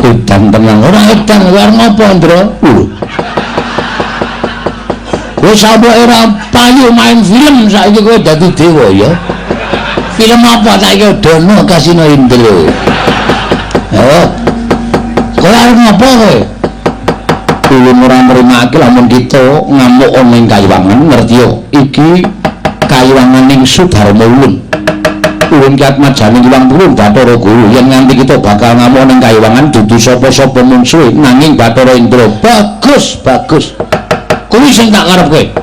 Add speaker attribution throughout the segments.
Speaker 1: Edan tenan ora edan kowe arep ngopo, Ndra? Lho. Kowe sampe ora payu main film saiki kowe dadi dewa ya. Film apa saiki Dono Kasino Indra. Oh. Kowe arep ngopo kowe? Ulun ora nrimake lamun kita ngamuk ana ing kayiwangan, ngerti yo. Iki kayiwangan ing Sudarma ulun. Ulun ki atmajane Hyang Purun Bathara Guru yen nganti kita bakal ngamuk ning kayiwangan dudu sapa-sapa mungsuhe nanging Bathara Indra. Bagus, bagus. Kuwi sing tak karepke.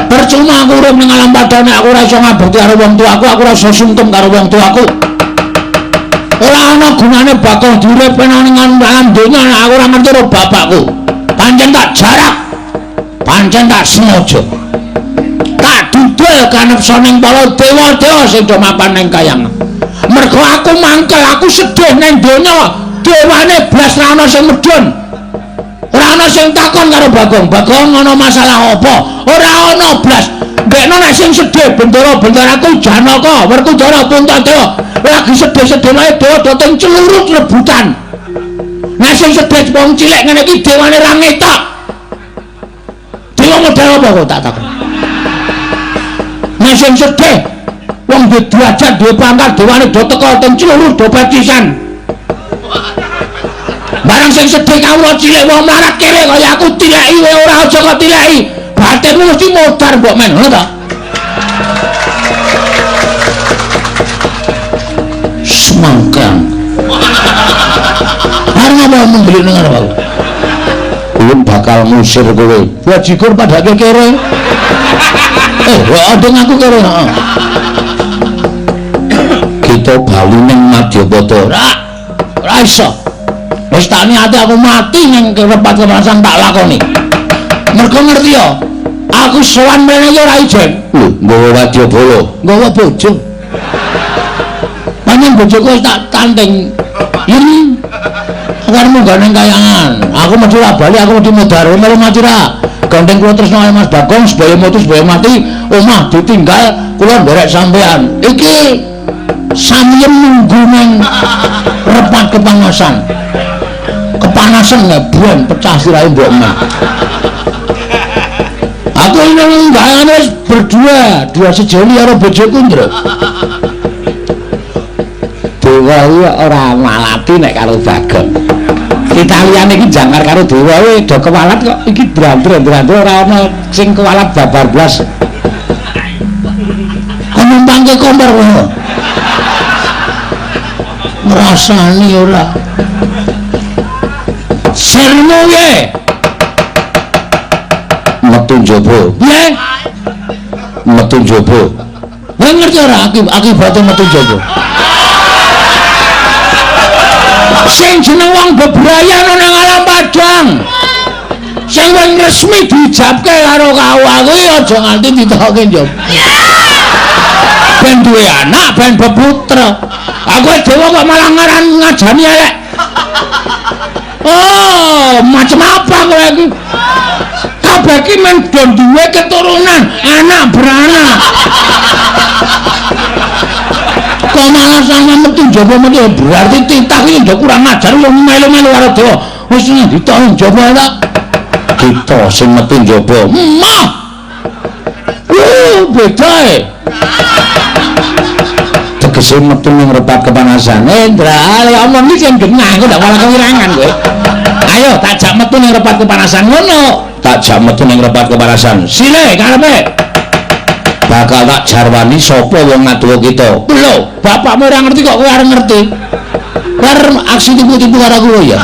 Speaker 1: Percuma aku urip ning alam padane aku ora iso ngabekti karo wong tuaku, aku ora iso sungkem karo wong tuaku. Ora ana gunane bakal diurip ning alam donya nek aku ora ngerti karo bapakku. Pancen tak jarak. Pancen tak sengaja. Tak dudul kanepsa ning para dewa-dewa sing do mapan ning kayangan. Mergo aku mangkel, aku sedih ning donya, dewane blas ra ana sing medhun. Ora ana sing takon karo Bagong. Bagong ana masalah apa? Ora ana blas. Mbekno nek sing sedih bendara-bendaraku Janaka, Werkudara, Puntadewa lagi sedih-sedih wae dewa do teng celurut rebutan. Nek sing sedih wong cilik ngene iki dewane ra ngetok. Dewa model apa kok tak takon? Nek sing sedih wong duwe derajat, duwe pangkat, dewane do teko teng celurut do pecisan. Barang sing sedih kawula cilik wong mlarat kere kaya aku tileki wae ora aja kok tileki. Batinmu mesti modar mbok men, ngono ta? Semangkang. Arep apa membeli ning arep aku? Ulun bakal ngusir kowe. Bajigur padake kere. Wae ngaku kere, heeh. Kita bali ning Madyapada. Ora. Ora iso. Wis tak niate aku mati ning repat kepanasan tak lakoni. Mergo ngerti ya, aku sowan mrene iki ora ijen. Lho, nggawa wadyabala, nggawa bojo. Pancen bojoku wis tak tanting. Yen aku arep munggah ning kayangan, aku mesti ora bali, aku mesti mudhar, melu mati ra. Gandeng kula tresno karo Mas Bagong, sebaya mutu sebaya mati, omah ditinggal kula nderek sampean. Iki sampeyan nunggu ning repat kepanasan. Kepanasan ngebuan pecah sirahe mbok men. Aku ini bayangane wis berdua, dua sejoli karo bojoku, Ndra. Dewa iki ora malati nek karo Bagong. Kita liyane iki jangkar karo dewa kuwi do kewalat kok iki drandre-drandre ora ana sing kewalat babar blas. Kon numpangke kompor kowe. Ngrasani ora. Sirmu piye? Metu njaba. Piye? Metu njaba. Kowe ngerti ora akibate metu njaba? Sing jeneng wong bebrayan ana nang alam padang. Sing wis resmi diijabke karo kawula kuwi aja nganti ditokke njaba. Ben duwe anak, ben beputra. Aku dewa kok malah ngaran ngajani elek. Oh, macam apa kowe iki? Kabeh iki men do duwe keturunan, anak beranak. Kok malah sama metu njaba metu berarti titah iki yo kurang ajar wong melu-melu karo dewa. Wis ditok njaba ta. Kita sing metu njaba. Mah. Beda e. Tegese metu ning repat kepanasan. Ndra, lek omong iki sing genah kok ndak malah kewirangan kowe. Ayo tak jak metu ning repat kepanasan ngono. Tak jak metu ning repat kepanasan. Sile karepe. Bakal tak jarwani sapa wong ngaduwa kita. Lho, bapakmu ora ngerti kok kowe arep ngerti. Kowe arep aksi tipu-tipu karo aku ya.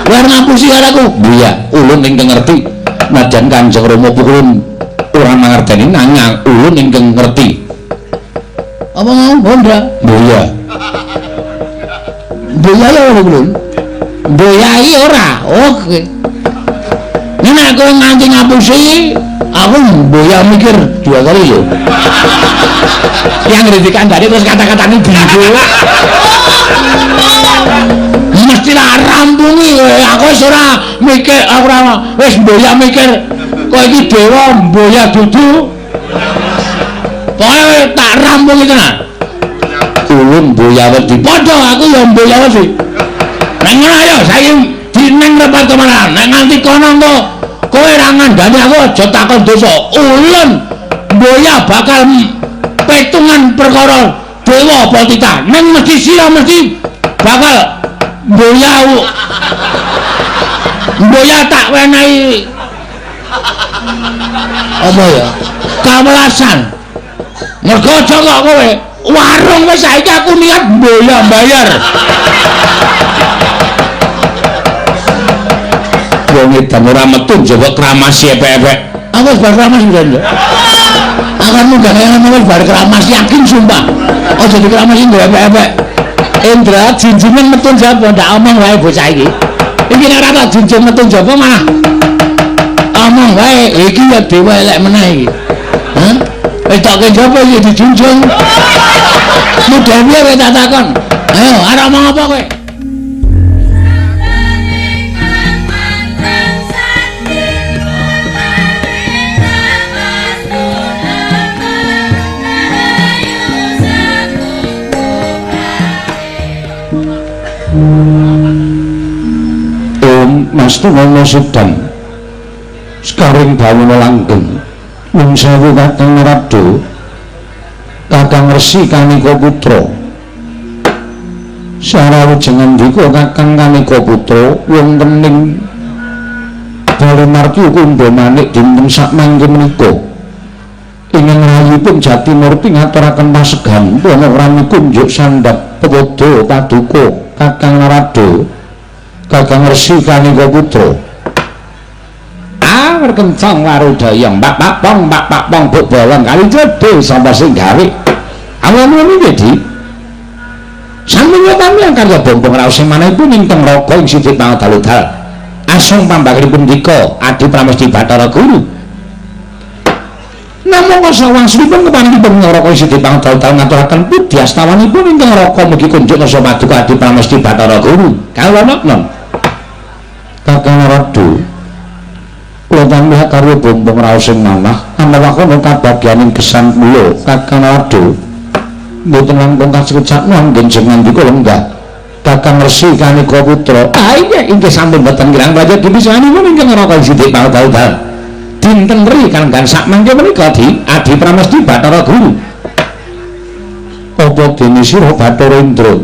Speaker 1: Kowe arep ngapusi karo aku. Iya, ulun ingkang ngerti. Najan Kanjeng Rama pukulun ora mangerteni nanging ulun ingkang ngerti. Apa mau Honda? Boya. Boya ya ora ulun. Boya iki ora. Oke. Nek kowe nganti ngapusi, aku boya mikir dua kali lho. Yang ngritikan tadi terus kata-katane bingung. Mesti lah rampungi kowe. Aku wis ora mikir, aku ora wis boya mikir kowe iki dewa boya dudu. Pokoke tak rampungi tenan. Ulun boya wedi. Padha aku ya boya wedi. Nek Nek ngono ayo saiki dineng repat temenan. Nek nganti kono engko kowe ora ngandani aku aja takon dosa. Ulun mboya bakal petungan perkara dewa apa titah. Neng mesti sira mesti bakal mboya mboya tak wenehi apa ya? Kawelasan. Mergo aja kok kowe warung wis saiki aku niat mboya bayar. Wong edan ora metu njaba kramas epek-epek. Aku wis bar kramas mbiyen. Aku munggah kaya wis bar kramas yakin sumpah. Aja dikramasi nggo epek-epek. Indra jinjingen metu njaba ndak omong wae bocah iki. Iki nek ora tak jinjing metu njaba malah omong wae iki ya dewa elek meneh iki. Hah? Wis tak njaba iki dijunjung. Mudhe piye kowe tak takon? Ayo arep omong apa kowe?
Speaker 2: Mastuwana Sidan sekaring bawana langgeng nyuwun sewu Kakang Narada Kakang Resi Kanika Putra sarawujeng ngendika Kakang Kanika Putra wonten ing Bale Marti Kundha Manik dinten sakmangke menika ingkang rayipun Jatimurti ngaturaken pasegan ana rami kunjuk sandhap pepodo paduka Kakang Narada Kakang Resi Kanika Putra.
Speaker 1: Awar kencang warudaya mbak pak pong mbak pak pong buk bolong kali jodoh sapa sing gawe. Awalmu piye Dik? Sampeyan kami karya bombong raos sing manahipun ingkang raga ing sithik pangadal-dal. Asung pambakripun dika Adi Pramesti Bathara Guru. Namung wangsulipun kepanggihipun neraka ing sithik pangadal-dal ngaturaken puji astawanipun ingkang raga mugi kunjuk nasa paduka Adi Pramesti Bathara Guru. Kawula nokno.
Speaker 2: Kakang Narada kula tamih karya bombong raos sing manah anawakono kabagyaning gesang kula Kakang Narada mboten langkung kasekecakno anggen jengandika lenggah Kakang Resi Kanika Putra.
Speaker 1: Ah iya inggih sampun boten kirang prayogi pisanipun ingkang neraka sithik pangadal-dal. Dinten ri kanggan sakmangke menika Di Adi Pramesti Bathara Guru.
Speaker 2: Apa dene sira Bathara Indra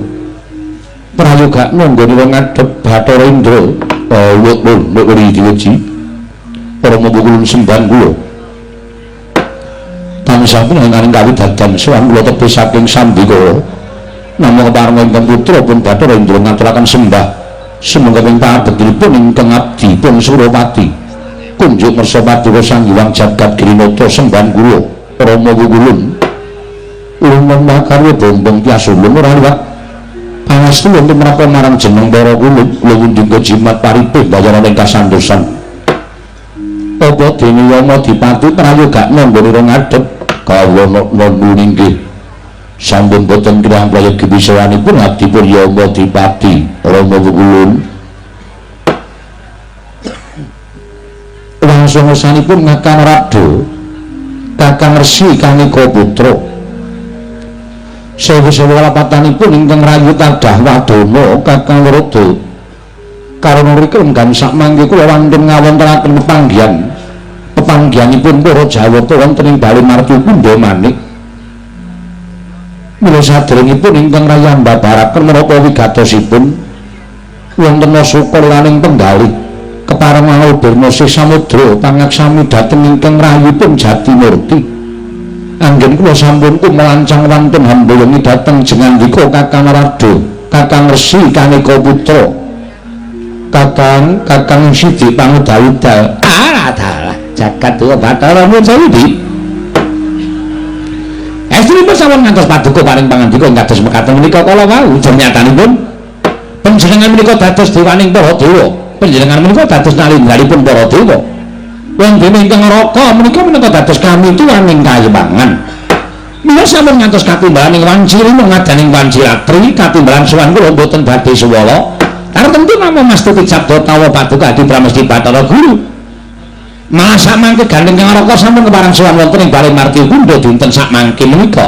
Speaker 2: prayogakno nggone wong ngadhep Bathara Indra? Awak pun nek diweji para mbukulun sembahan kula tansah pinanganing kawidadan sowan kula tebih saking sambikala namung kepareng ingkang putra pun Bathara Indra ngaturaken sembah sumangga ing pangabektinipun ingkang abdi pun Surapati kunjuk mersa paduka Sang Hyang Jagat Girinata sembahan kula Rama Wukulun ulun makarya bombong tias ulun ora liwat pangestu wonten menapa marang jeneng para kulun kula wundinga jimat paripih bayaran ing kasantosan. Apa dene Yama Dipati prayogakno nggone ora ngadhep kawula napa inggih sampun boten kirang prayogi pisawanipun abdi pun Yama Dipati Rama Wukulun. Langsung ngersanipun Kakang Narada Kakang Resi Kanika Putra sewu-sewu lapatanipun ingkang rayu tadah wadana Kakang Narada karana rika enggan sakmangke kula wantun ngawontenaken pepanggihan pepanggihanipun para Jawata wonten ing Bale Marti Kundha Manik. Mila saderengipun ingkang rayu mbabaraken menapa wigatosipun wonten asuka liraning penggalih kepareng manguburna sih samudra pangaksami dhateng ingkang rayipun Jatimurti. Anggen kula sampun kumelancang wantun hamboyongi dhateng jengandika Kakang Narada Kakang Resi Kanika Putra Kakang Kakang Sidik Pangudal-udal.
Speaker 1: Ah dalah jagat dewa Bathara Munsawidi. Estunipun sampun ngantos paduka paring pangandika kados mekaten menika kala wau jenyatanipun panjenengan menika dados dewaning para dewa. Panjenengan menika dados nalindranipun para dewa. Wonten ingkang neraka menika menika dados kamituwaning kayiwangan. Mila sampun ngantos katimbalan ing wanci lima ngadaning wanci ratri katimbalan sowan kula mboten badhe suwala. Tartemtu namung mastuti sabda tawa paduka Adi Pramesti Bathara Guru. Malah sakmangke gandeng kang neraka sampun kepareng sowan wonten ing Bale Marti Kundha dinten sakmangke menika.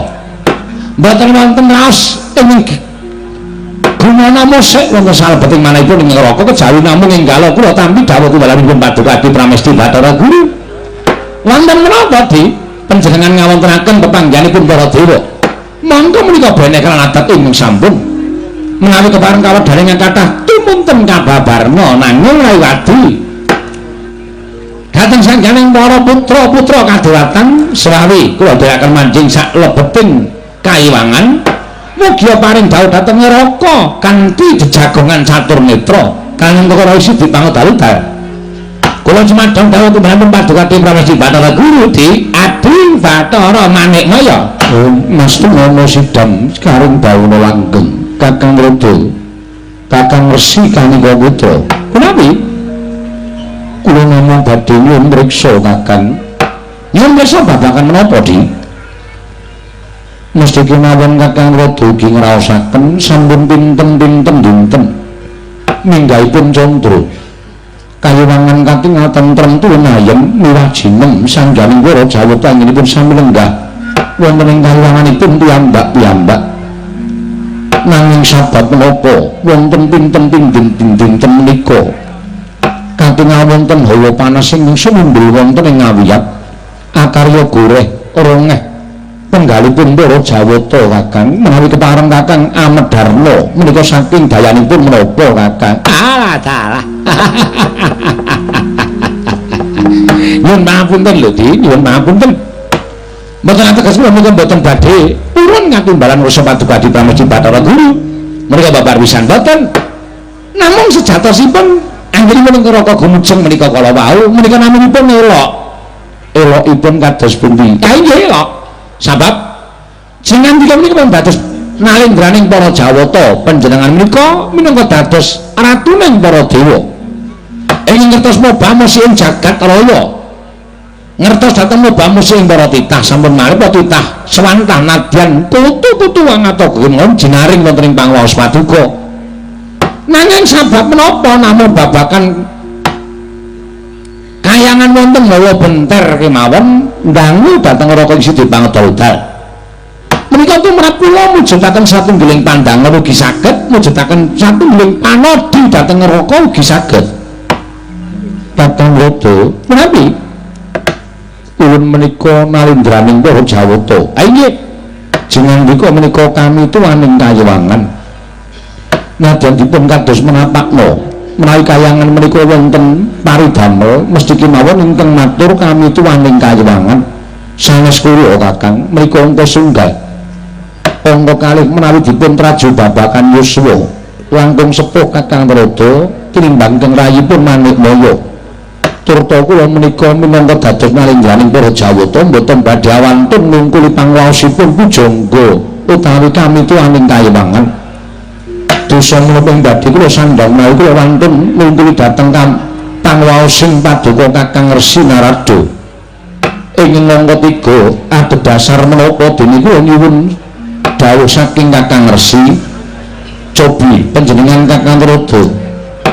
Speaker 1: Mboten wonten raos ing
Speaker 2: Gunana musik wonten salebeting manahipun ing neraka kejawi namung enggala kula tampi dawuh timbalanipun Paduka Adi Pramesti Bathara Guru. Wonten menapa, Di? Panjenengan ngawontenaken pepanggihanipun para dewa. Monggo menika beneh lan adat ingkang sampun. Menawi kepareng kawedharing ingkang kathah tumunten kababarna nanging Raiwadi. Dhateng sangganing para putra-putra kadewatan selawi kula dherekaken manjing sak lebeting kaiwangan. Mugia paring dawuh dhateng neraka kanthi jejagongan catur netra kanggo perkara isi dipangedalu-dal. Kula cumadhong dawuh tumrapipun Paduka Adi Pramesti Bathara Guru Di Adi Bathara Manikmaya.
Speaker 1: Mas Tumono sidam karing bawana langgeng Kakang Rada Kakang Resi kanika putra.
Speaker 2: Punapi?
Speaker 1: Kula namung badhe nyuwun mriksa Kakang.
Speaker 2: Nyuwun mriksa babagan menapa, Di?
Speaker 1: Mesti kemawon Kakang Rada ugi ngraosaken sampun pinten-pinten dinten minggahipun candra kayiwangan katingal tentrem tuwin ayem miwah jinem sangganing para jawata anggenipun sami lenggah wonten ing kayiwanganipun piyambak-piyambak. Nanging sabab menapa wonten pinten-pinten dinten menika katingal wonten hawa panas sing sumembul wonten ing ngawiyat akarya goreh rongeh penggalipun para jawata. Kakang menawi kepareng Kakang Amedarna menika saking dayanipun menapa Kakang?
Speaker 2: Alah dalah. Nyuwun pangapunten lho, Di, nyuwun pangapunten. Mboten ateges kula menika mboten badhe purun ngatimbalan rasa Paduka Adi Pramesti Bathara Guru. Menika babar pisan boten. Namung sejatosipun anggenipun ing neraka gumujeng menika kala wau menika naminipun elok.
Speaker 1: Elokipun kados pundi?
Speaker 2: Ha inggih elok. Sabab jenengan menika menika dados nalendraning para jawata, panjenengan menika minangka dados ratuning para dewa. Ing ngertos mobamusi ing jagat raya. Ngertos dhateng mobamusi ing para titah sampun malih para titah swantah nadyan kutu-kutu wangata gegemon jinaring wonten ing pangwaos paduka. Nanging sabab menapa namung babagan kayangan wonten mawa benter kemawon ndangu dhateng neraka ing sidi pangedal-dal. Menika tumrap kula mujudaken satunggiling pandangan ugi saged mujudaken satunggiling panodi dhateng neraka ugi saged.
Speaker 1: Kakang Rada,
Speaker 2: menawi
Speaker 1: ulun menika nalendraning para jawata.
Speaker 2: Ha inggih,
Speaker 1: jenengan menika menika kami tuwaning kayiwangan. Nadyan dipun kados menapakna menawi kayangan menika wonten paridamel mesti kemawon ingkang matur kami tuwaning kayiwangan. Sanes kula Kakang menika angka sunggal. Angka kalih menawi dipun traju babakan yuswa langkung sepuh Kakang Rada tinimbang ingkang rayipun Manikmaya. Turta kula menika minangka dados nalendraning para jawata mboten badhe awantun nungkuli pangwaosipun pujangga utawi kami tuwaning kayiwangan. Dosa menapa ing badhe kula sandhang menawi kula wantun nungkuli dhateng pangwaosing paduka Kakang Resi Narada. Ing angka 3 adhedhasar menapa dene kula nyuwun dawuh saking Kakang Resi. Cobi panjenengan Kakang Rada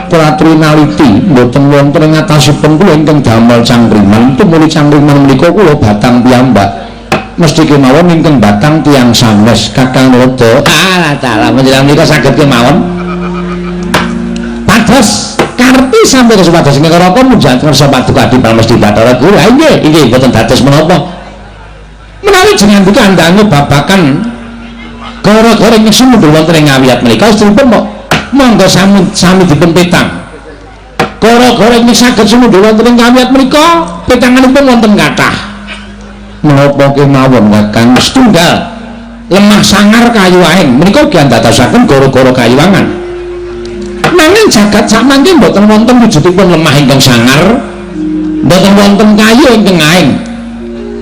Speaker 1: kula naliti mboten wonten ing atasipun kula ingkang damel cangkriman. Tumuli cangkriman menika kula batang piyambak. Mesti kemawon ingkang batang tiyang sanes Kakang Rada.
Speaker 2: Alah dalah panjenengan menika saged kemawon. Pados karti sampe kesupados ing neraka munjat ngersa Paduka Adi Pramesti Bathara Guru. Ha inggih, inggih mboten dados menapa. Menawi jenengan menika andangu babakan gara-gara ing sumundhul wonten ing ngawiyat menika estupun monggo sami dipun petang. Gara-gara ing saged sumundhul wonten ing ngawiyat menika petanganipun wonten kathah.
Speaker 1: Menapa kemawon Kakang?
Speaker 2: Setunggal lemah sangar kayu aeng menika ugi andadosaken gara-gara kayuwangan. Nanging jagat sakmangke mboten wonten wujudipun lemah ingkang sangar, mboten wonten kayu ingkang aeng.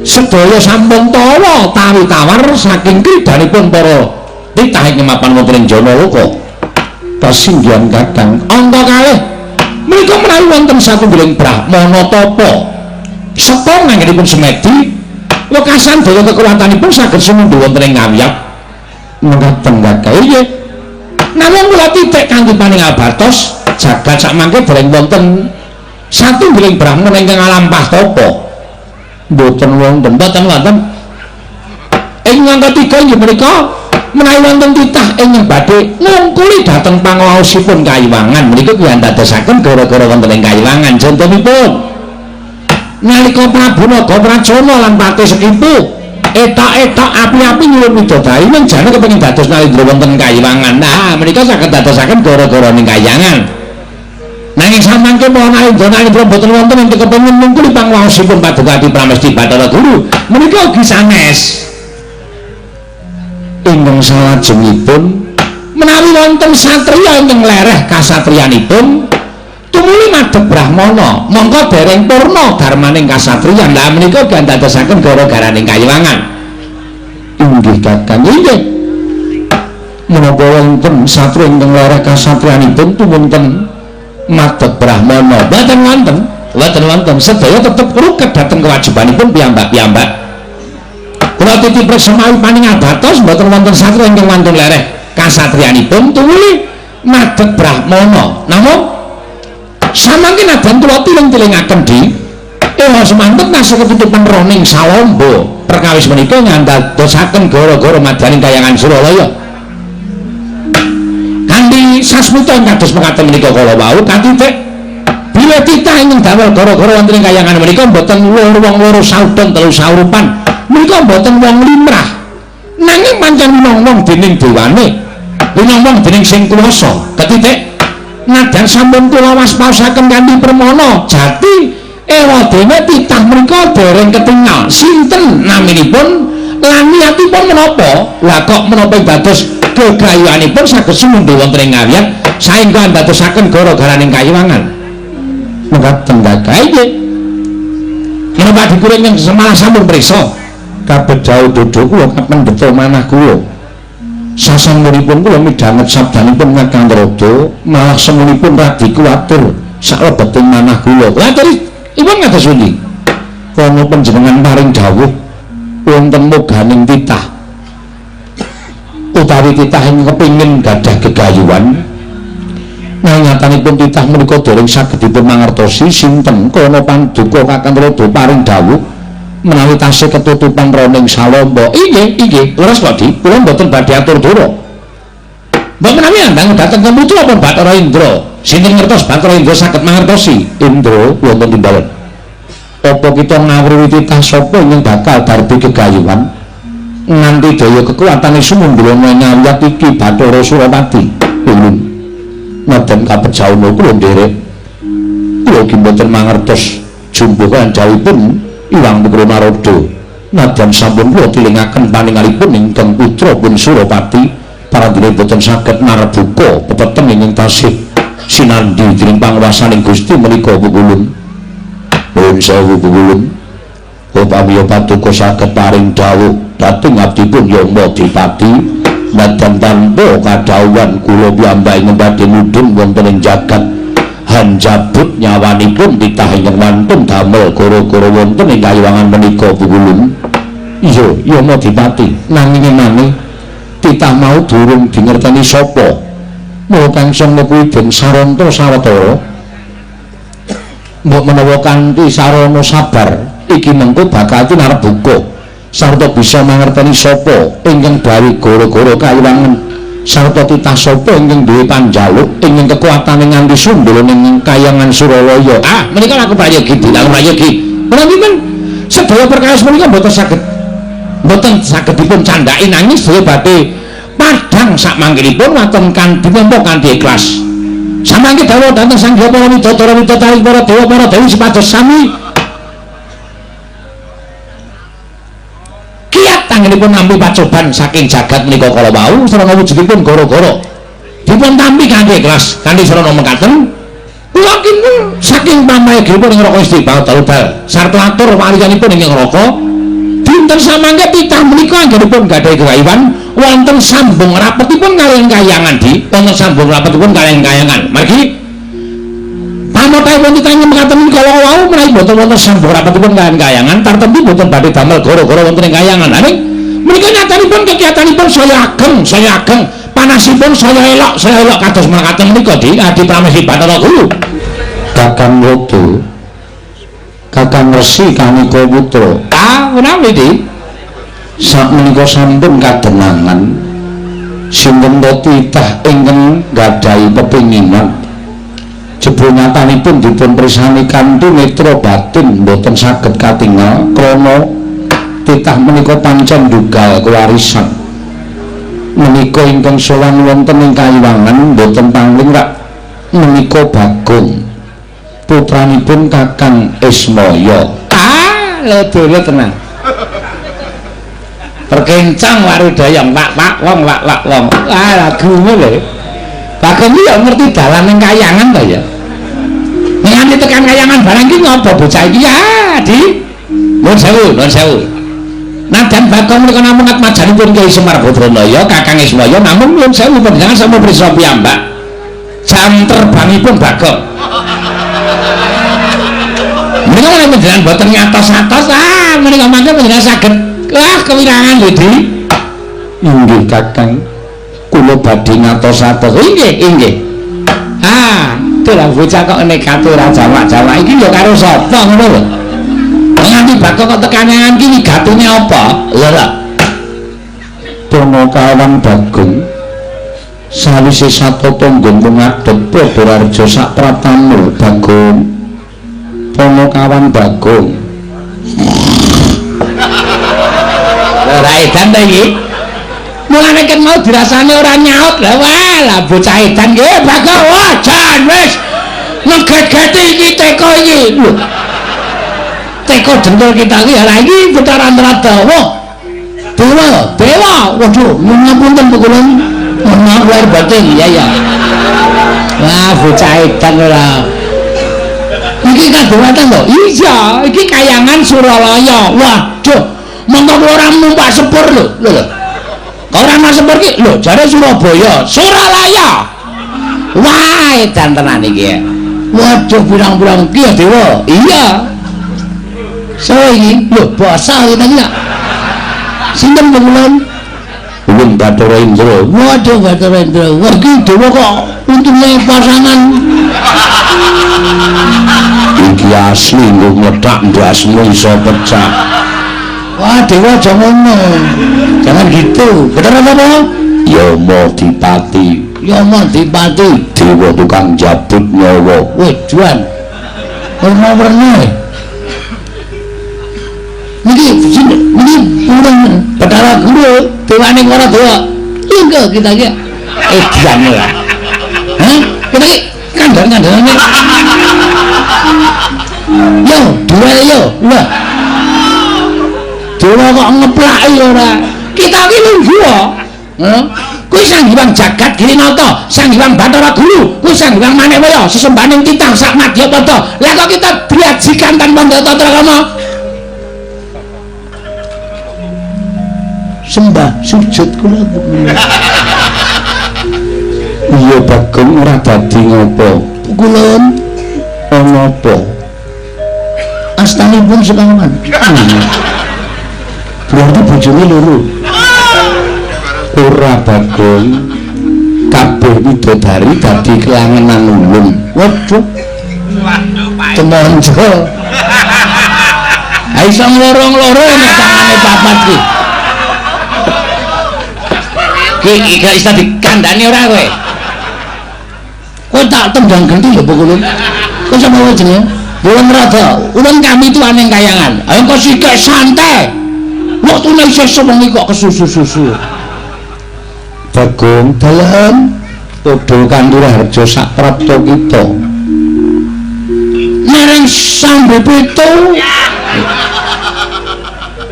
Speaker 2: Sedaya sampun tawa tawi tawar saking kridanipun para titah ing mapan wonten ing Janaloka.
Speaker 1: Pasinggihan Kakang.
Speaker 2: Angka kalih menika menawi wonten satunggiling brahmana tapa seka nganggenipun semedi wekasan daya kekuatanipun saged sumundhu wonten ing ngawiyat.
Speaker 1: Mekaten Kakang.
Speaker 2: Inggih. Namung kula titik kanthi paningal batos jagat sakmangke dereng wonten satunggiling brahmana ingkang alampah tapa.
Speaker 1: Mboten wonten.
Speaker 2: Mboten wonten. Ing angka 3 inggih menika
Speaker 1: Menawi wonten titah ingkang badhe ngungkuli dhateng pangaosipun kayiwangan menika kiyandadosaken gara-gara wonten ing kayiwangan. Contonipun nalika Prabu Nagapracana lan Patih Sekipu etok-etok api-api nyuwun widodari ning jane kepengin dados Nalindra wonten kayiwangan. Nah, menika saged dadosaken gara-gara ning kayangan. Nanging samangke para Nalindra mboten wonten ingkang kepengin ngungkuli pangaosipun Paduka Adi Pramesti Bathara Guru menika ugi sanes. Ingkang salajengipun menawi wonten satriya ingkang lereh kasatriyanipun tumuli madhep brahmana mongko dereng purna dharmaning kasatriyan. Lah menika gandadosaken gara-garaning kayiwangan. Inggih Kakang, inggih. Menapa wonten satriya ingkang lereh kasatriyanipun tumunten madhep brahmana? Mboten wonten, mboten wonten. Sedaya tetep ruket dhateng kewajibanipun piyambak-piyambak. Kula titip priksa mawi paningal batos mboten wonten satriya ingkang wantun lereh kasatriyanipun tumuli madhep brahmana. Namung samangke nadyan kula tiling-tilingaken di ewa semanten tasih ketutupan roning salamba. Perkawis menika ngandadosaken gara-gara madyaning kayangan Suralaya. Kanthi sasmita kados mekaten menika kala wau katitik bilih titah ingkang damel gara-gara wonten ing kayangan menika mboten wong loro saudon telu saurupan menika mboten wong limrah, nanging pancen winongnong dening dewane, winongnong dening sing kuwasa. Ketitik nadyan sampun kula waspaosaken kanthi permana jati ewa dene titah menika dereng ketingal sinten naminipun lan niatipun menapa. Lah kok menapa dados gegayuhanipun saged sumendha wonten ing ngawiyat saengga andadosaken gara-garaning kayiwangan. Mekaten Kakang nggih. Menapa dikuring ing semalah sampun prisa kabedhau dodo kula kapendheta manah kula. Sasampunipun kula midhanget sabdanipun Kakang Rada, malah semunipun radi kuwatir saklebeting manah kula. Lah terus ipun kados pundi? Kono panjenengan paring dawuh wonten moganing titah utawi titah ingkang kepingin gadah gegayuhan. Nanging nyatanipun titah menika dereng saged dipun mangertosi sinten kono panduka Kakang Rada paring dawuh menawi tasih ketutupan roning salamba. Inggih, inggih, leres kok Di, kula mboten badhe atur dura. Mbok menawi andang dhateng kemutra pun Bathara Indra. Sinten ngertos Bathara Indra saged mangertosi? Indra wonten timbalan. Apa kita ngawruhi titah sapa ingkang bakal darbi gegayuhan nganti daya kekuatane sumundha ngawiyat iki Bathara Surapati? Ulun nadyan kapejauna kula nderek. Kula ugi mboten mangertos jumbuh kandhawuhipun Iwang Putra Narada. Nadyan sampun kula tilingaken paningalipun ingkang putra pun Surapati parandene boten saged narebuka pepeteng ingkang tasih sinandhi dening panguwasaning Gusti menika pungkulun. Nuwun sewu pungkulun. Upami paduka saged paring dawuh dhateng abdipun Yama Dipati nadyan tanpa kadhawuhan kula piyambak ingkang badhe mudhun wonten ing jagat hanjabut nyawanipun titah ingkang wantun damel gara-gara wonten ing kayiwangan menika pungkulun. Iya, Yama Dipati, nanging emane titah mau durung dingerteni sapa. Mula kang sanga kuwi den saranta sawetara. Mbok menawa kanthi sarana sabar iki mengko bakal tinarbuka sarta bisa mangerteni sapa ingkang gawe gara-gara kayiwangan sarta titah sapa ingkang duwe panjaluk ingkang kekuatane nganti sundul ning kayangan Suralaya. Ah, menika laku prayogi, laku prayogi. Menawi men sedaya perkawis menika mboten saged dipun candhaki nanging sedaya badhe padhang sakmangkinipun wonten kanthi nampa kanthi ikhlas. Samangke dawuh dhateng Sang Hyang para widodara widodari para dewa para dewi supados sami kiat anggenipun nampi pacoban saking jagat menika kala wau sarana wujudipun gara-gara dipun tampi kanthi ikhlas kanthi sarana mekaten. Kula kinten saking pamayogipun ing neraka istiqbal daludal sarta atur waliyanipun ing neraka dinten samangke titah menika anggenipun gadhahi kewaiwan wonten sambung rapetipun kaliyan kayangan di wonten sambung rapetipun kaliyan kayangan. Margi pamotipun titah mekaten menika wau menawi boten wonten sambung rapetipun kaliyan kayangan tartemtu boten badhe damel gara-gara wonten ing kayangan. Nanging menika nyatanipun kegiatanipun saya ageng panasipun saya elok kados mekaten menika di Adi Pramesti Bathara Guru. Kakang Rada, Kakang Resi Kanika Putra. Ah, menawi Di sakmenika sampun kadenangan
Speaker 2: Sinten to titah ingkang gadhahi pepinginan. Jebul nyatanipun dipun pirsani kanthi netra batin boten saged katingal krana titah menika pancen dugal kewarisan. Menika ingkang sowan wonten ing kayiwangan boten pangling rak menika Bagong putranipun Kakang Ismaya.
Speaker 1: Ah, lho dulu tenan. Perkencang warudaya wak-wak wong wak-wak wong. Ah, lagune lho. Bagong iki ya ngerti dalan ning kayangan ta ya. Nganti tekan kayangan barang iki ngopo bocah iki ya, Di? Nuwun sewu, nuwun sewu. Nadan Bagong menika namung atmajanipun Kyai Semar Badranaya, Kakang Ismaya, namung nuwun sewu panjenengan sampun prisa piyambak. Jam terbangipun Bagong. Menika menawi panjenengan boten ngatos-atos, ah menika mangke panjenengan saged wah kewirangan lho, Di.
Speaker 2: Inggih Kakang, kula badhe ngatos-atos.
Speaker 1: Inggih, inggih. Ah, dalah bocah kok nekate ora jamak-jamak iki ya karo sapa ngono lho. Nganti Bagong kok tekan iki wigatine apa? Lho lho.
Speaker 2: Panakawan Bagong sawise satata nggon ngadhep Prabararja sak pratamu Bagong. Panakawan Bagong.
Speaker 1: Lho ra edan ta iki? Mulane ket mau dirasane ora nyaut. Lah wah, lah bocah edan nggih Bagong. Wah, jan wis ngegegeti iki teko iki. Lho. Teko dengkul kita iki lah iki Bathara Antaradawa. Dewa, dewa. Waduh, ngapunten kula. Maaf lahir batin. Ya ya. Wah, bocah edan ora. Iki kadewatan lho. Iya, iki kayangan Suralaya. Waduh, mongko kula ora numpak sepur lho. Lho lho. Kok ora numpak sepur iki? Lho, jare Surabaya, Suralaya. Wah, edan tenan iki. Waduh, pirang-pirang iki ya dewa. Iya. So iki lho basah ngene iki. Sinten pengulon?
Speaker 2: Ulun Bathara Indra.
Speaker 1: Waduh, Bathara Indra. Wah, iki dewa kok untune pasangan.
Speaker 2: Iki asli nggo ngethak ndasmu iso pecah.
Speaker 1: Wah, dewa aja ngono. Jangan gitu. Bener apa, Pak?
Speaker 2: Yama Dipati.
Speaker 1: Yama Dipati.
Speaker 2: Dewa tukang jabut nyawa.
Speaker 1: Wih, juan. Werna-werna. Niki niki purun Bathara Guru dewane para dewa. Lungguh kita iki edan ora. Hah? Kita iki kandhan-kandhanane. Yo, duwe yo. Lah. Dewa kok ngeplaki ora. Kita iki lungguh kok. Heeh. Kuwi Sang Hyang Jagat Girinata, Sang Hyang Bathara Guru, kuwi Sang Hyang Manekwaya, sesembahaning titah sak madyapada. Lah kok kita diajikan tanpa tata krama? Sembah sujud kula.
Speaker 2: Iya Bagong ora dadi ngopo.
Speaker 1: Kula
Speaker 2: ana apa?
Speaker 1: Astanipun sekawan. Berarti bojone loro.
Speaker 2: Ora Bagong. Kabeh widodari dadi kelangenan ulun.
Speaker 1: Waduh. Temonjo. Ha iso ngloro-ngloro nek tangane papat ki. Ki gak iso dikandani ora kowe. Kowe tak tendang genti lho Pokok. Kowe sapa wae jenenge? Ulun Rada. Ulun kami tuane kayangan. Ayo kok sikek santai. Wektune isih sewengi kok kesusu-susu.
Speaker 2: Bagong
Speaker 1: dalem
Speaker 2: padha kanturaharja sak prapta kita.
Speaker 1: Nereng sambe pitu.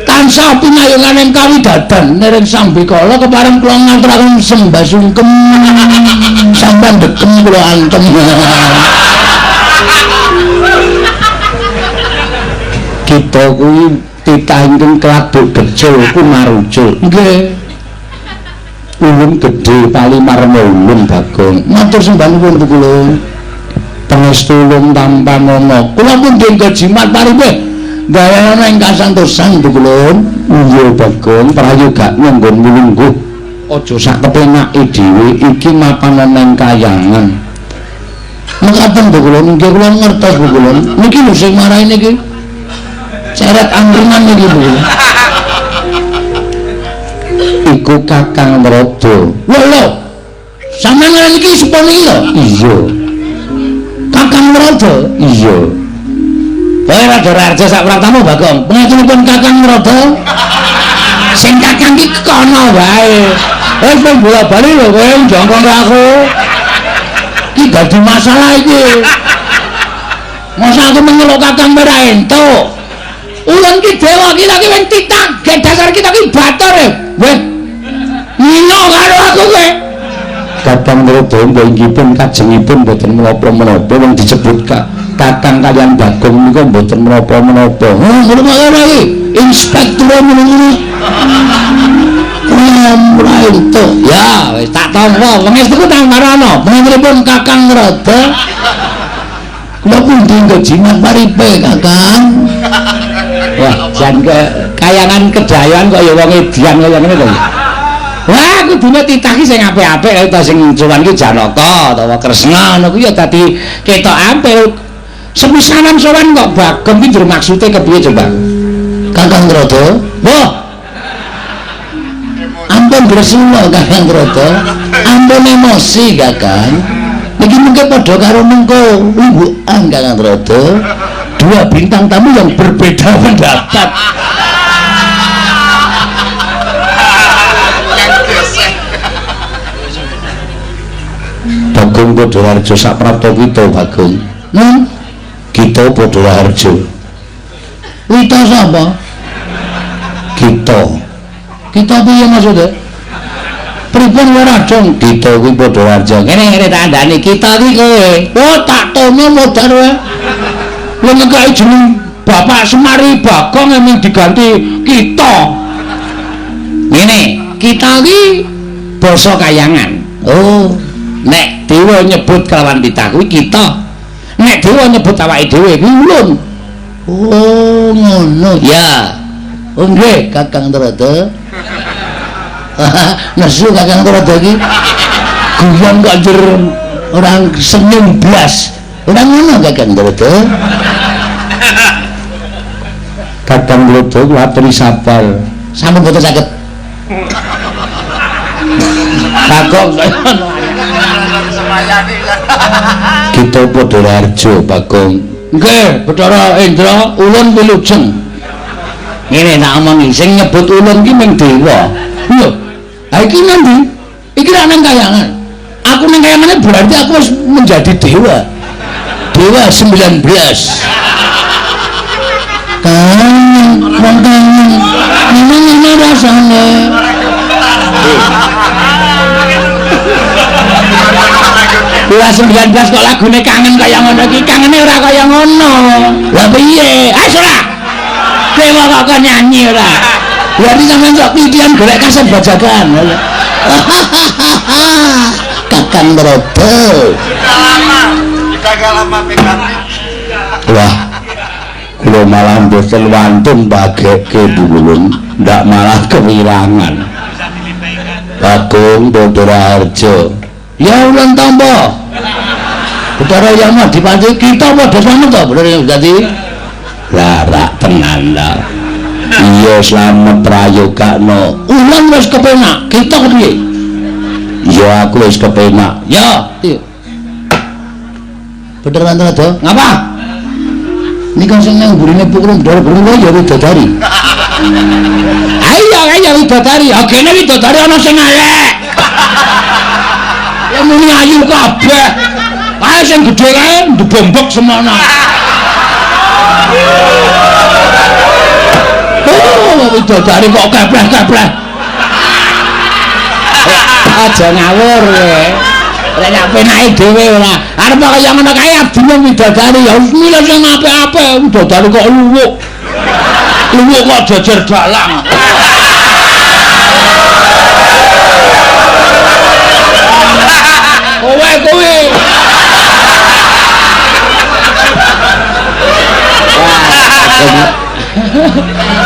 Speaker 1: Tansah pinayungan ing kawidadan nereng sambikala kepareng kula ngaturaken sembah sungkem sampeyan dekem kula antem.
Speaker 2: Kita kuwi titah ingkang kladuk gecul kumarucul.
Speaker 1: Nggih.
Speaker 2: Ulun gedhe palimarma ulun Bagong.
Speaker 1: Matur sembah nuwun kula.
Speaker 2: Pangestu ulun tampanana.
Speaker 1: Kula pun denggo jimat paripih. Gaweana ing kasantosan kula.
Speaker 2: Iya Bagong, prayogakne nggon lungguh. Aja sak kepenake dhewe iki mapan nang kayangan.
Speaker 1: Mekaten kula, nggih kula ngertos kula. Niki lho sing marai niki. Ceret angkringan niki lho.
Speaker 2: Iku Kakang Narada.
Speaker 1: Lho lho. Sampeyan ngene iki sepon iki lho.
Speaker 2: Iya.
Speaker 1: Kakang Narada.
Speaker 2: Iya.
Speaker 1: Kowe Rada Raharja sak praptamu Bagong. Pengaturipun Kakang Narada. Sing kakang iki kono wae. Wis ping bola-bali lho kowe jongkong karo aku. Iki dadi masalah iki. Masa aku mengeluk kakang ora entuk. Ulun ki dewa kita ki wing titah, gek dasar kita ki batur. Weh. Ngino karo aku kowe.
Speaker 2: Kakang Narada inggih kajengipun mboten menapa-menapa wong disebut Kakang kaliyan Bagong niku mboten menapa-menapa.
Speaker 1: Oh, ngono kok ora iki. Inspektur ngono. Ora entuk. Ya, wis tak tampa. Pangestuku tang marana. Panjenenganipun Kakang Narada. Kula pundi nggo jimat paripe, Kakang?
Speaker 2: Wah, jan kayangan kedayan kok ya wong edian kaya ngene to.
Speaker 1: Wah, kudune titah ki sing apik-apik ta sing sowan ki Janaka utawa Kresna ngono kuwi ya dadi ketok apik. Sepisanan sowan kok Bagong ki njur maksude kepiye coba? Kakang Narada. Wah. Ampun gresula Kakang Narada. Ampun emosi Kakang. Niki mungkin padha karo mengko limbukan Kakang Narada.
Speaker 2: Dua bintang tamu yang berbeda pendapat. Bagong Padha Raharja saprapta kita Bagong. Kita Padha Raharja.
Speaker 1: Wita sapa?
Speaker 2: Kita.
Speaker 1: Kita piye maksudnya? Pripun ora dong?
Speaker 2: Kita kuwi Padha Raharja.
Speaker 1: Ngene ngene tak andani kita iki kowe. Oh tak tono modar wae.
Speaker 2: Lha ngekeki jeneng Bapak Semari Bagong emang diganti kita.
Speaker 1: Ngene, kita iki basa kayangan.
Speaker 2: Oh,
Speaker 1: nek dewa nyebut kelawan titah kuwi kita. Nek dewa nyebut awake dhewe kuwi ulun.
Speaker 2: Oh, ngono.
Speaker 1: Ya.
Speaker 2: Oh nggih, Kakang Narada. Nesu Kakang Narada iki. Guyon kok njur ora senyum blas. Ora ngono Kakang Narada. Kakang Narada kuwi aturi sabar.
Speaker 1: Sampun boten saged. Bagong
Speaker 2: kita Padha Raharja Bagong.
Speaker 1: Nggih, Bathara Indra ulun wilujeng. Ngene tak omongi, sing nyebut ulun ki mung dewa.
Speaker 2: Lho, ha iki nandi? Iki ra nang kayangan. Aku nang kayangane berarti aku wis menjadi dewa. Dewa 19. Kangen, wong kangen. Ngene rasane.
Speaker 1: Dewa 19 kok lagune kangen kaya ngono iki, kangene ora kaya ngono.
Speaker 2: Lah piye?
Speaker 1: Ah ora. Dewa kok kon nyanyi ora.
Speaker 2: Berarti sampean sok pitian golek kaset bajakan. Kakang Narada. Wah, kula malah mboten wantun bagekke dulun, ndak malah kewirangan. Bagong Padha Raharja.
Speaker 1: Ya ulun tampa.
Speaker 2: Bathara Yama dipanci kita padha slamet to, bener ya dadi. Lah rak tenan lah. Iya slamet prayogakno.
Speaker 1: Ulun wis kepenak, kita kepiye?
Speaker 2: Ya aku wis kepenak.
Speaker 1: Ya.
Speaker 2: Bener Narada?
Speaker 1: Ngapa?
Speaker 2: Nika sing nang mburine pukulun Bathara Brahma ya widodari.
Speaker 1: Ayo ayo widodari. Agene widodari ana sing elek. Ya muni ayu kabeh. Ae sing gedhe kae ndebombok semono. Oh, widodari kok kepleh-kepleh. Aja ngawur kowe. Ora nek penake dhewe ora. Arep kaya ngono kae abdine widodari ya wis milih sing apik-apik. Widodari kok luwuk. Luwuk kok jejer dalang. Kowe kowe.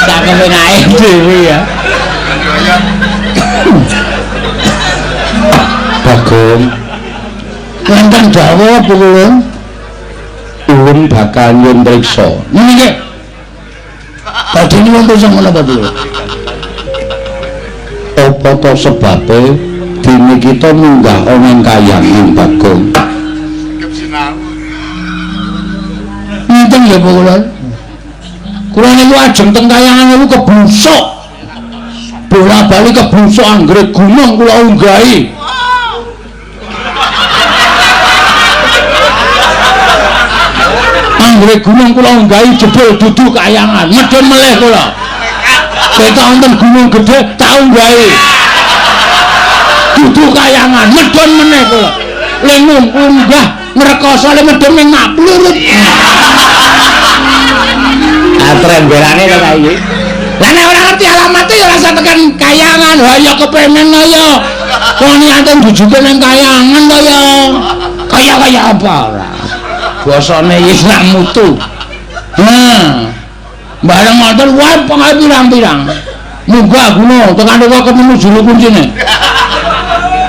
Speaker 1: Sak penake dhewe ya.
Speaker 2: Bagong.
Speaker 1: Wonten dawuh pukulun
Speaker 2: ulun bakal nyuwun priksa.
Speaker 1: Niki. Badhe nyuwun priksa menapa, Bu? Apa to sebabe dene kita munggah ana ing kayangan Bagong? Ngeten ya kula. Kula niku ajeng teng kayangan niku kebusuk. Bola-bali kebusuk anggere gunung kula unggahi. Anggere gunung kula unggahi jebul dudu kayangan, medhun melih kula. Ketok wonten gunung gedhe tak unggahi. Dudu kayangan, medhun meneh kula. Le unggah ngrekoso le medhun ning mak plurut. Atrembelane to ta iki. Lah nek ora ngerti alamate ya ora usah tekan kayangan. Ha ya kepemen to ya. Wong niate jujuke ning kayangan to ya. Kaya-kaya apa ora. Basane wis rak mutu. Nah. Bareng ngoten wae pengae pirang-pirang. Munggah gunung tekan kok ketemu juru kuncine.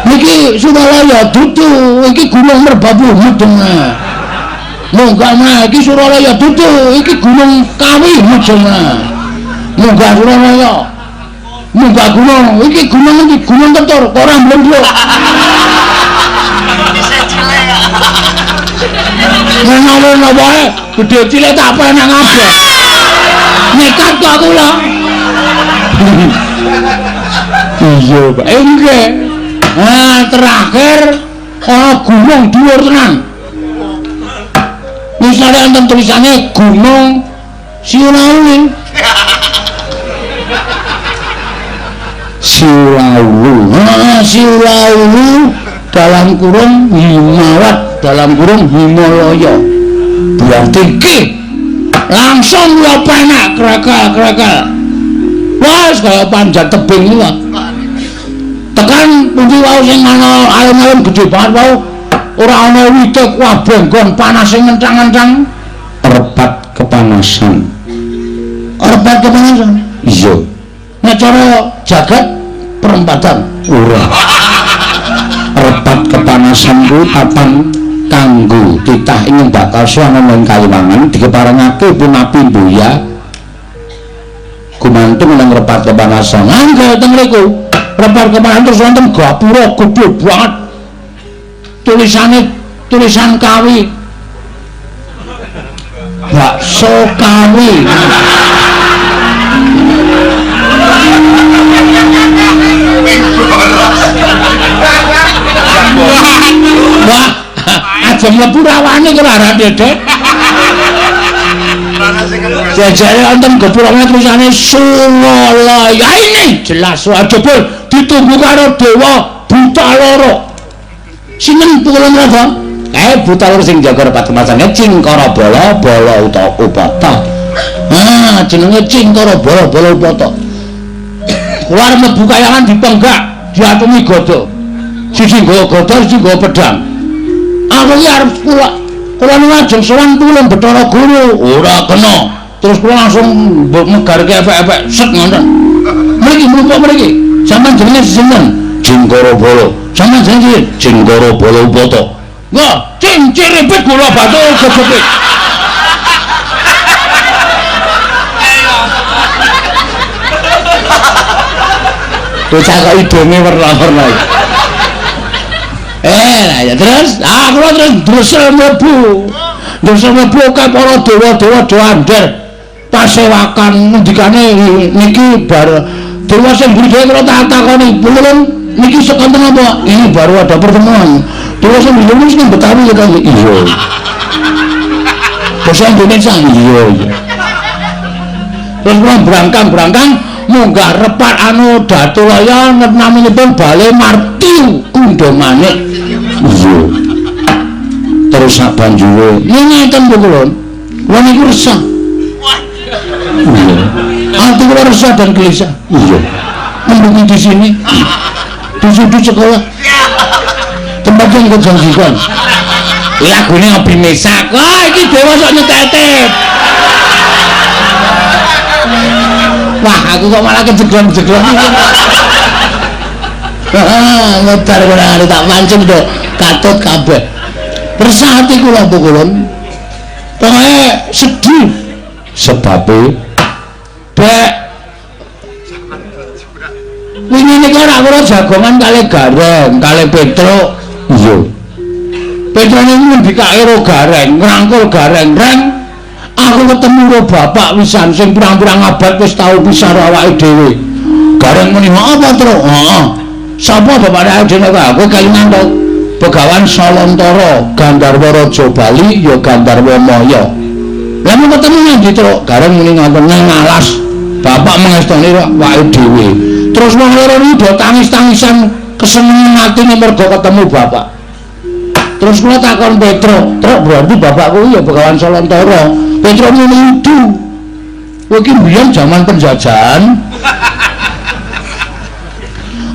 Speaker 1: Niki Suralaya dudu, iki Gunung Merbabu mudeng. Munggah nah iki Suralaya dudu, iki Gunung Kawi mudeng. Munggah Suralaya. Munggah gunung, iki gunung iki Gunung Ketur, ora mlendhuk. Ngono-ngono wae, gedhe cilik tak penak kabeh. Nekat kok aku lho. Iya, Pak. Nggih. Nah, terakhir ana gunung dhuwur tenan. Misale enten tulisane Gunung Siulaulu. Siulaulu. Heeh, Siulaulu dalam kurung Himawat dalam kurung Himalaya. Berarti iki langsung kula penak krekel-krekel. Wah, kaya panjat tebing iki kok. Tekan pundi wau sing ana alun-alun gedhe banget wau ora ana wite kabeh nggon panas sing ngencang-ngencang.
Speaker 2: Repat kepanasan.
Speaker 1: Repat kepanasan?
Speaker 2: Iya.
Speaker 1: Nek cara jagat perempatan
Speaker 2: ora. Repat kepanasan kuwi papan kanggo titah ing bakal sowan ana ing Kalimangan dikeparengake punapi Buya gumantung nang repat kepanasan.
Speaker 1: Nggih teng mriku. Repat kepanasan terus wonten gapura gedhe banget. Tulisane tulisan Kawi. Bakso Kawi. Wah, aja mlebu rawane kok ora dedek. Jajare wonten gapurane tulisane Suralaya. Ini jelas jebul ditunggu karo dewa buta loro. Sinten pukulun Rafa?
Speaker 2: Buta loro sing jaga repat kemasane Cingkara Bala Bala Upata.
Speaker 1: Ah, jenenge Cingkara Bala Bala Upata. Kula arep mlebu kayangan dipenggak, diatumi gada. Siji nggawa gada, siji nggawa pedang. Aku iki arep kula niku ajeng sowan tulung Bathara Guru. Ora kena. Terus kula langsung megarke efek-efek set ngoten. Mriki mlumpuk mriki. Sampeyan jenenge sinten?
Speaker 2: Cingkara Bala.
Speaker 1: Sampeyan jenenge
Speaker 2: Cingkara Bala Upata.
Speaker 1: Wah, cinciripit gula batu gejepit.
Speaker 2: Bocah kok idonge werna-werna iki.
Speaker 1: Lah ya terus, kula terus ndresel mlebu. Ndresel mlebu kae para dewa-dewa do andher. Pasewakan ngendikane niki bar dewa sing mburi dhewe kula tak takoni, "Pulun niki sekonten apa?" Ini baru ada pertemuan. Dewa sing mburi dhewe sing Betawi ya kan?
Speaker 2: Iya.
Speaker 1: Basa Indonesia.
Speaker 2: Iya, iya.
Speaker 1: Terus kula brangkang-brangkang munggah repat anu Datulaya naminipun Bale Martiu Kundamanik.
Speaker 2: Iya. Terus sak banjure
Speaker 1: ngeten pukulun. Kula niku resah.
Speaker 2: Iya.
Speaker 1: Ati kula resah dan gelisah.
Speaker 2: Iya.
Speaker 1: Mendungi di sini. Di sudut sekolah. Tempat yang kejanjikan. Lagune Ngopi Mesak. Wah, iki dewa sok nyetetep. Wah, aku kok malah kejeglong-jeglong. Ngedar ora tak mancing do katut kabeh. Resah ati kula pukulun. Pokoke sedih
Speaker 2: sebabe
Speaker 1: dek Wingi nika ora kula jagongan kalih Gareng, kalih Petruk. Iya. Petruk niku ngendikake karo Gareng, ngrangkul Gareng, "Reng, aku ketemu karo bapak wisan sing pirang-pirang abad wis tau pisah karo awake dhewe." Gareng muni, "Apa, Truk?" "Heeh." "Sapa bapake awake dhewe kok aku kelingan to?" Begawan Salantara, Gandharwa Raja Bali ya Gandharwa Maya. Lah mung ketemu ngendi, Truk? Gareng muni ngoten nang alas. Bapak mengestoni awake dhewe. Terus wong loro iki do tangis-tangisan kesenengan atine mergo ketemu bapak. Terus kula takon Petruk, "Truk, berarti bapakku ya Begawan Salantara." Petruk muni, "Idu. Kowe iki mbiyen jaman penjajahan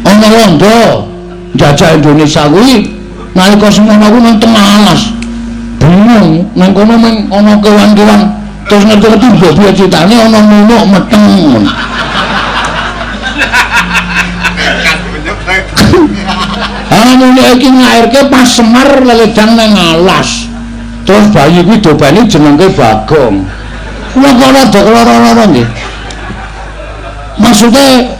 Speaker 1: ana londo njajah Indonesia kuwi nalika semono kuwi nang tengah alas. Bingung, nang kono mung ana kewan-kewan. Terus ngerti-ngerti mbok piye critane ana nunuk meteng." Ah nunuk iki ngairke pas Semar leledang nang alas. Terus bayi kuwi dobane jenenge Bagong. Kula kok rada lara-lara nggih. Maksude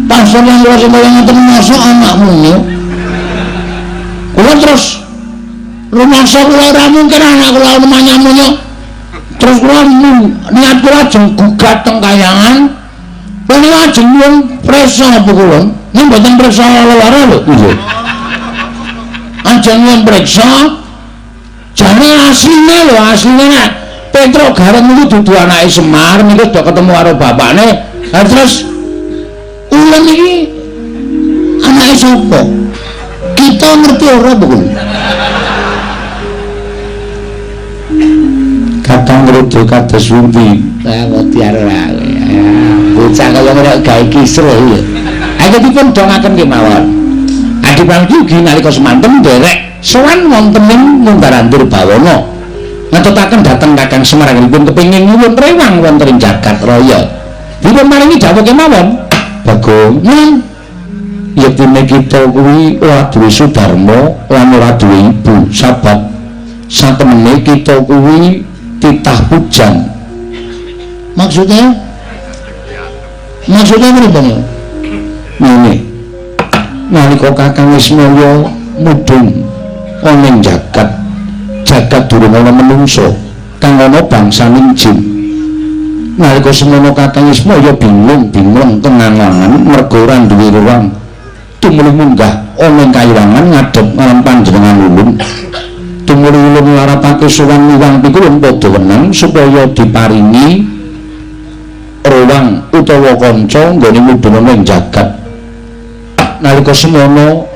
Speaker 1: pasar yang kula sing kaya ngoten mosok anakmu niku. Kula terus rumangsa kula ora mungkin anak kula manyamunyo. Terus kula niat kula ajeng gugat teng kayangan. Kula niku ajeng nyuwun prisa apa kula? Ning mboten prisa lara lho. Nggih. Ajeng nyuwun priksa jane asline lho, asline nek Petruk Gareng niku dudu anake Semar niku do ketemu karo bapakne. Lah terus ulen iki anake sapa? Kita ngerti ora apa kuwi?
Speaker 2: Kakang Rudra kados pundi?
Speaker 1: Lah wedi ora. Bocah kaya ngene gawe kisruh ya. Ayo dipun dongaken kemawon. Adipati ugi nalika semanten nderek sowan wonten ing Munggarandur Bawana. Ngetutaken dhateng Kakang Semar anggenipun kepengin nyuwun rewang wonten ing jagat raya. Dipun maringi dawuh kemawon.
Speaker 2: Bagong, yektine kita kuwi ora duwe Sudarma lan ora duwe ibu, sabab satemene kita kuwi titah pujan.
Speaker 1: Maksudnya? Maksudnya pripun ya?
Speaker 2: Ngene. Nalika Kakang Ismaya mudhun ana ing jagat, jagat durung ana menungsa kang ana bangsaning jin. Nalika semono Kakang Ismaya bingung-bingung tengangan mergo ora duwe ruang. Tumuli munggah ana ing kayiwangan ngadhep marang panjenengan ulun. Tumuli ulun nglarapake sowan miwang pikulun padha wenang supaya diparingi ruang utawa kanca nggone mudhun ana ing jagat. Nalika semono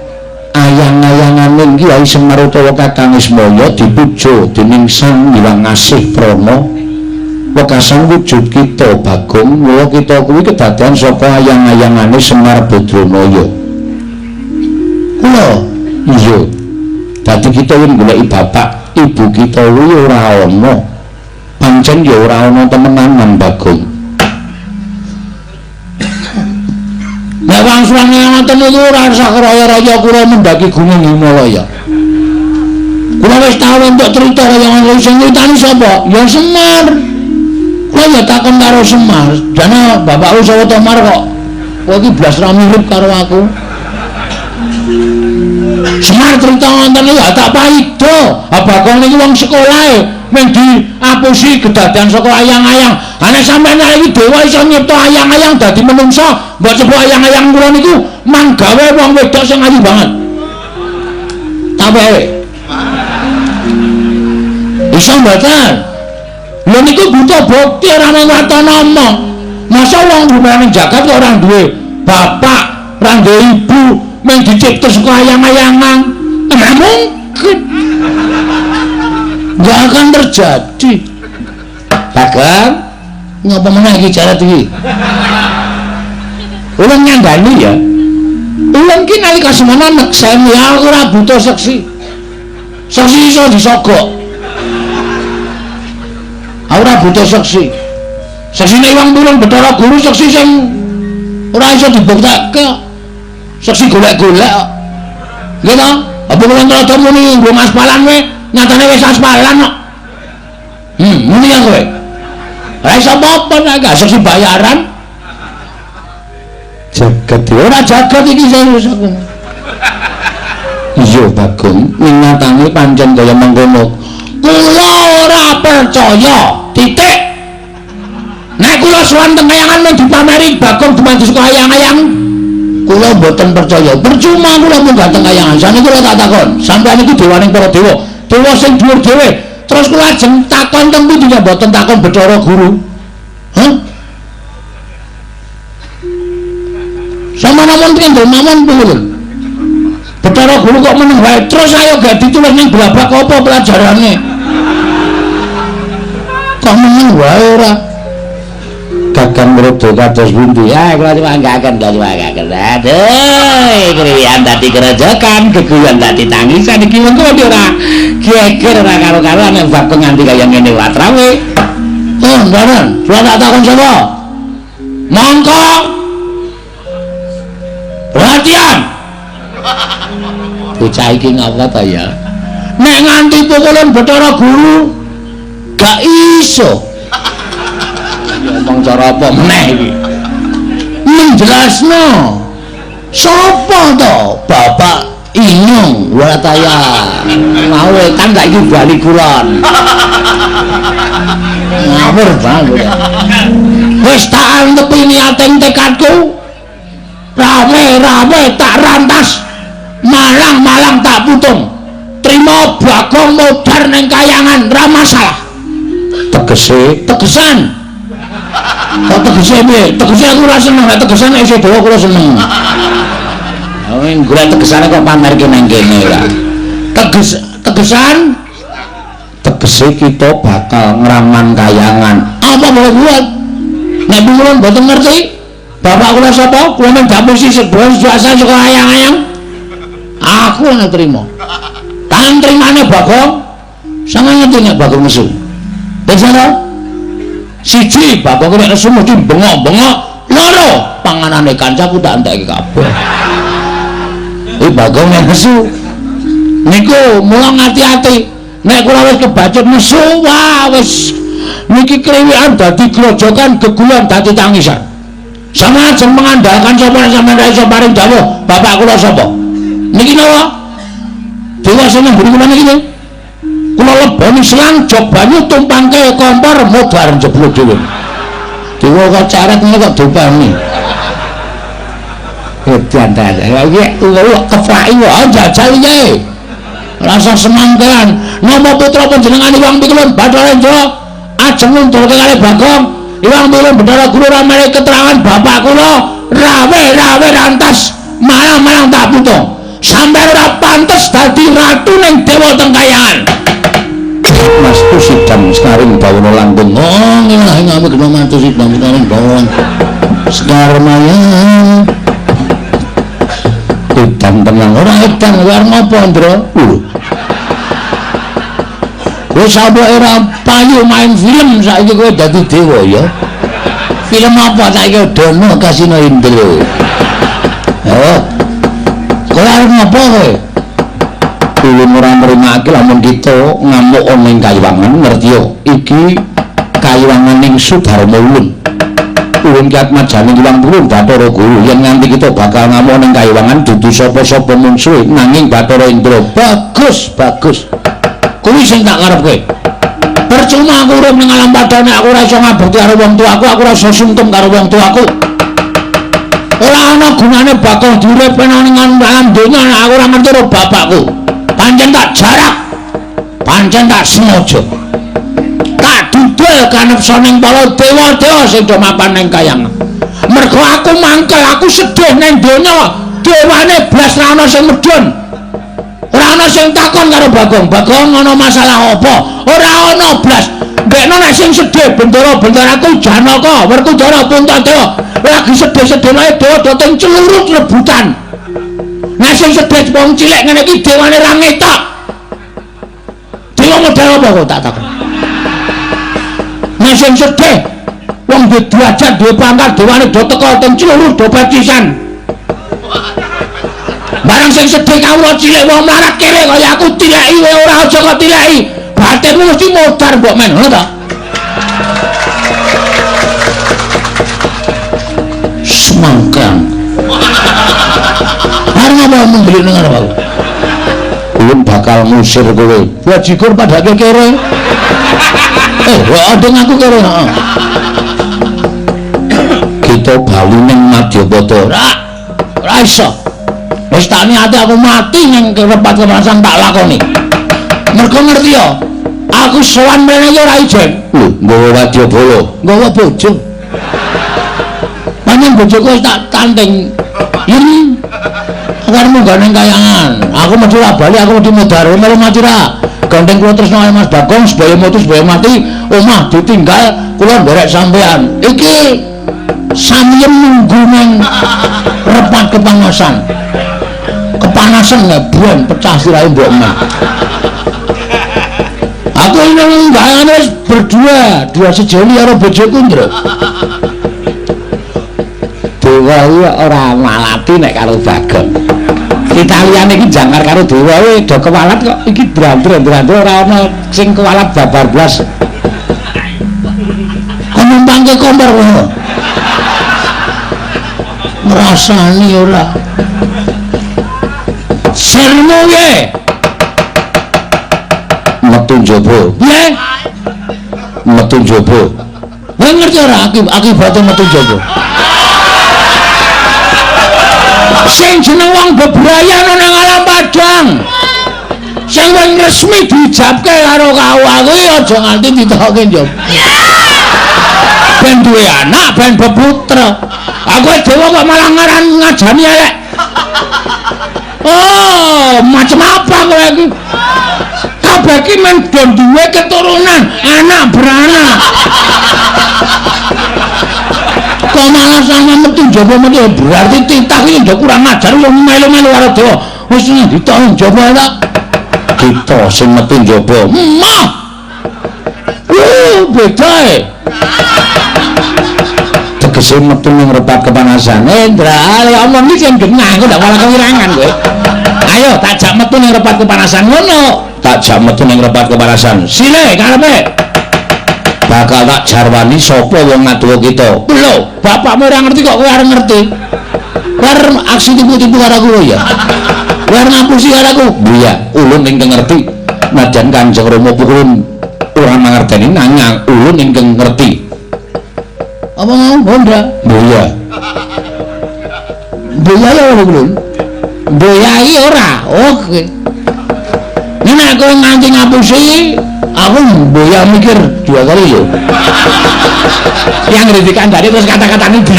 Speaker 2: ayang-ayangane Kyai Semar utawa Kakang Ismaya dipuja dening Sang Hyang Asih Prana. Wekasan wujud kita Bagong, mula kita kuwi kedadean saka ayang-ayangane Semar Badranaya. Kula iya. Dadi kita yen goleki bapak, ibu kita kuwi ora ana. Pancen ya ora ana temenanan Bagong.
Speaker 1: Nek wangsulane ngoten niku ora usah raya-raya kula mendaki Gunung Himalaya. Kula wis tau entuk crita kaya ngono sing nyritani sapa? Ya Semar. Kula ya takon karo Semar, jane bapakku sapa to Mar kok kowe iki blas ra mirip karo aku. Semar crita ngoten niku tak paido. Ha Bagong niki wong sekolahe mung diapusi kedadean saka ayang-ayang. Ha nek sampeyan iki dewa iso nyipta ayang-ayang dadi menungsa, mbok coba ayang-ayang kula niku manggawe wong wedok sing ayu banget. Ta wae. Iso mboten? Lho niku butuh bukti ora mung waton omong. Masa wong rumahan jagat kok ora duwe bapak, ora duwe ibu, mung dicipta saka ayang-ayangan. Ora mungkin. Nggak akan terjadi. Bagong, ngapa meneh iki jarat iki? Ulun nyandani ya. Ulun ki nalika semono nekseni aku ora butuh seksi. Seksi iso disogok. Aku ora butuh seksi. Seksine wong turun Bathara Guru seksi sing ora iso dibuktekke. Seksi golek-golek kok. Nggih to? Apa kula rada muni nggo aspalan kowe, nyatane wis aspalan kok. Muni ya kowe. Ora iso apa-apa nek gak seksi bayaran. Jagat ora jagat iki sing. Iya Bagong, nyatane pancen kaya mengkono. Kula ora percaya. Titik. Nek kula sowan teng kayangan men dipameri Bagong dumadi saka ayang-ayang, kula mboten percaya. Percuma kula munggah teng kayangan. Saniki kula tak takon, sampeyan iki dewaning para dewa, dewa sing dhuwur dhewe. Terus kula ajeng takon teng pundi nek mboten takon Bathara Guru? Hah? Sama namon kendel mawon pun. Bathara Guru kok meneng wae. Terus ayo gak ditulis ning blabak apa pelajarane? Kok meneng wae ora? Kakang Mrada kados pundi? Ya kula manggaken, kula manggaken. Aduh, kriwian dadi kerejokan, geguyon dadi tangisan iki mengko ora geger ora karo-karuan nek Bagong nganti kaya ngene watrawe. Oh, mboten. Kula tak takon sapa? Mongko. Perhatian. Bocah iki ngapa ta ya? Nek nganti pukulan Bathara Guru gak iso. Ngomong cara apa meneh iki? Menjelasno. Sapa to? Bapak Inyong Wataya. Mau wetan saiki bali kulon. Ngawur banget. Wis tak antepi niating tekadku. Rame-rame tak rantas. Malang-malang tak putung. Trimo Bagong modar ning kayangan ra masalah. Tegese, tegesan. Kok tegese piye? Tegese aku ora seneng, nek tegesan nek isih dawa kula seneng. Ning golek tegesane kok pamerke nang kene ora. Tegesan tegese kita bakal ngraman kayangan. Apa boleh buat? Nek kula mboten ngerti, bapak kula sapa? Kula mung dapusi sebuah jasa saka ayang-ayang. Aku ora trimo. Tan trimane Bagong, sama ngerti nek Bagong nesu. Wis ora? Siji Bagong nek nesu mesti bengok-bengok, loro panganane kancaku tak entekke kabeh. Iki Bagong nek nesu niku mula ngati-ati. Nek kula wis kebacut nesu, wah wis niki kriwikan dadi grojokan, gegulan dadi tangisan. Sama ajeng mengandalkan sapa nek sampeyan ra iso paring dawuh, bapak kula sapa? Niki napa? Dewa sing mburi kula niki. Kula leboni selang jog banyu tumpangke kompor modar jeblok dhewe. Dewa kok caret ngene kok dopani. Edan ta. Iki kok keflaki kok jajal iki. Rasa semangkelan. Nama putra panjenengan Iwang Pikulun Bathara Indra ajeng ngundurke kalih Bagong. Iwang Pikulun Bathara Guru ora menehi keterangan bapak kula rawe-rawe rantas malang-malang tak putung. Sampai ora pantes dadi ratu ning dewa teng kayangan. Mas Tusidam sekaring bawana langkung. Oh, ngilah ngame kena mantu sidam sekaring bawana. Sekar mayang. Edan tenang ora edan luar ngopo, Ndra? Lho. Kowe sampe ora payu main film saiki kowe dadi dewa ya. Film apa saiki Dono Kasino Indro. Oh. Kowe arep ngopo kowe? Ulun ora nrimake lamun kita ngamuk ana ing kayiwangan, ngerti yo. Iki kayiwangan ing Sudarma ulun. Ulun ki atmajane Iwang Pulun Bathara Guru yen nganti kita bakal ngamuk ning kayiwangan dudu sapa-sapa mungsuhe nanging Bathara Indra. Bagus, bagus. Kuwi sing tak karepke. Percuma aku urip ning alam padane aku ora iso ngabekti karo wong tuaku, aku ora iso sungkem karo wong tuaku. Ora ana gunane bakal diurip nang alam donya nek aku ora ngerti karo bapakku. Pancen tak jarak, pancen tak sengaja. Tak dudul kanepsa ning para dewa-dewa sing do mapan ning kayangan. Mergo aku mangkel, aku sedih ning donya, dewane blas ra ana sing medhun. Ora ana sing takon karo Bagong. Bagong ana masalah apa? Ora ana blas. Ndekno nek sing sedih bendara-bendaraku Janaka, Werkudara, Puntadewa lagi sedih-sedih ae dewa do teng celurut rebutan. Nek sing sedih wong cilik ngene iki dewane ra ngetok. Dewa model apa kok tak takon. Nek sing sedih wong duwe derajat, duwe pangkat, dewane do teko teng celurut do pecisan. Barang sing sedih kawula cilik wong mlarat kere kaya aku tileki wae ora aja kok tileki. Batinmu mesti modar mbok men, ngono ta? Semangkang. Arep ngapa mendelik nang ngarep aku?
Speaker 2: Ulun bakal ngusir kowe.
Speaker 1: Bajigur padake kere. Waduh aku kere, heeh.
Speaker 2: Kita bali ning Madyapada.
Speaker 1: Ora iso. Wis tak niate aku mati ning repat kepanasan tak lakoni. Mergo ngerti ya, aku sowan mrene iki ora ijen.
Speaker 2: Lho, nggawa wadyabala,
Speaker 1: nggawa bojo. Pancen bojoku wis tak tanding. Yen aku arep munggah ning kayangan, aku mesti ora bali, aku mesti mudhar, melu mati ra. Gandeng kula tresno karo Mas Bagong, sebaya mutus sebaya mati, omah ditinggal, kula nderek sampean. Iki samyem nunggu ning repat kepanasan. Kepanasan ngebon pecah sirahe mbok mah. Aku ini gayane wis berdua, dua sejoli karo bojoku, Ndra.
Speaker 2: Dewa iki ora malati nek karo Bagong. Kita liyane iki jangkar karo dewa we do kewalat kok iki drandre-drandre ora ana sing kewalat babar blas.
Speaker 1: Kok numpangke kompor ngono. Ngrasani ora. Sirmu ye.
Speaker 2: Metu njaba.
Speaker 1: Piye?
Speaker 2: Metu njaba.
Speaker 1: Kowe ngerti ora akibate metu njaba? Sing jeneng wong bebrayan nang alam padang. Sing wis resmi diijabke karo kau aku aja nganti ditokke njaba. Ben duwe anak, ben beputra. Aku dewa kok malah ngaran ngajani elek. Oh, macam apa kowe iki? Kabeh iki men do duwe keturunan, anak beranak. Kok malah sama metu njaba metu berarti titah iki ndak kurang ajar wong melu-melu karo dewa. Wis ditok njaba ta.
Speaker 2: Kita sing metu njaba.
Speaker 1: Mah. Beda e.
Speaker 2: Tegese metu ning repat kepanasan.
Speaker 1: Ndra, lek omong iki sing genah kok ndak malah kewirangan kowe. Ayo tak jak metu ning repat kepanasan ngono.
Speaker 2: Tak jak metu ning repat kepanasan.
Speaker 1: Sile karepe.
Speaker 2: Bakal tak jarwani sapa wong ngaduwa kita.
Speaker 1: Lho, bapakmu ora ngerti kok kowe arep ngerti. Kowe arep aksi tipu-tipu karo aku ya. Kowe arep ngapusi karo aku.
Speaker 2: Iya, ulun ingkang ngerti. Najan Kanjeng Rama pukulun ora mangerteni nanging ulun ingkang ngerti.
Speaker 1: Apa mau Honda?
Speaker 2: Iya.
Speaker 1: Boya ya ora ulun. Boya iki ora. Oke. Nek kowe nganti ngapusi, aku boya mikir dua kali yo. Yang ngritikan tadi terus kata-katane digo.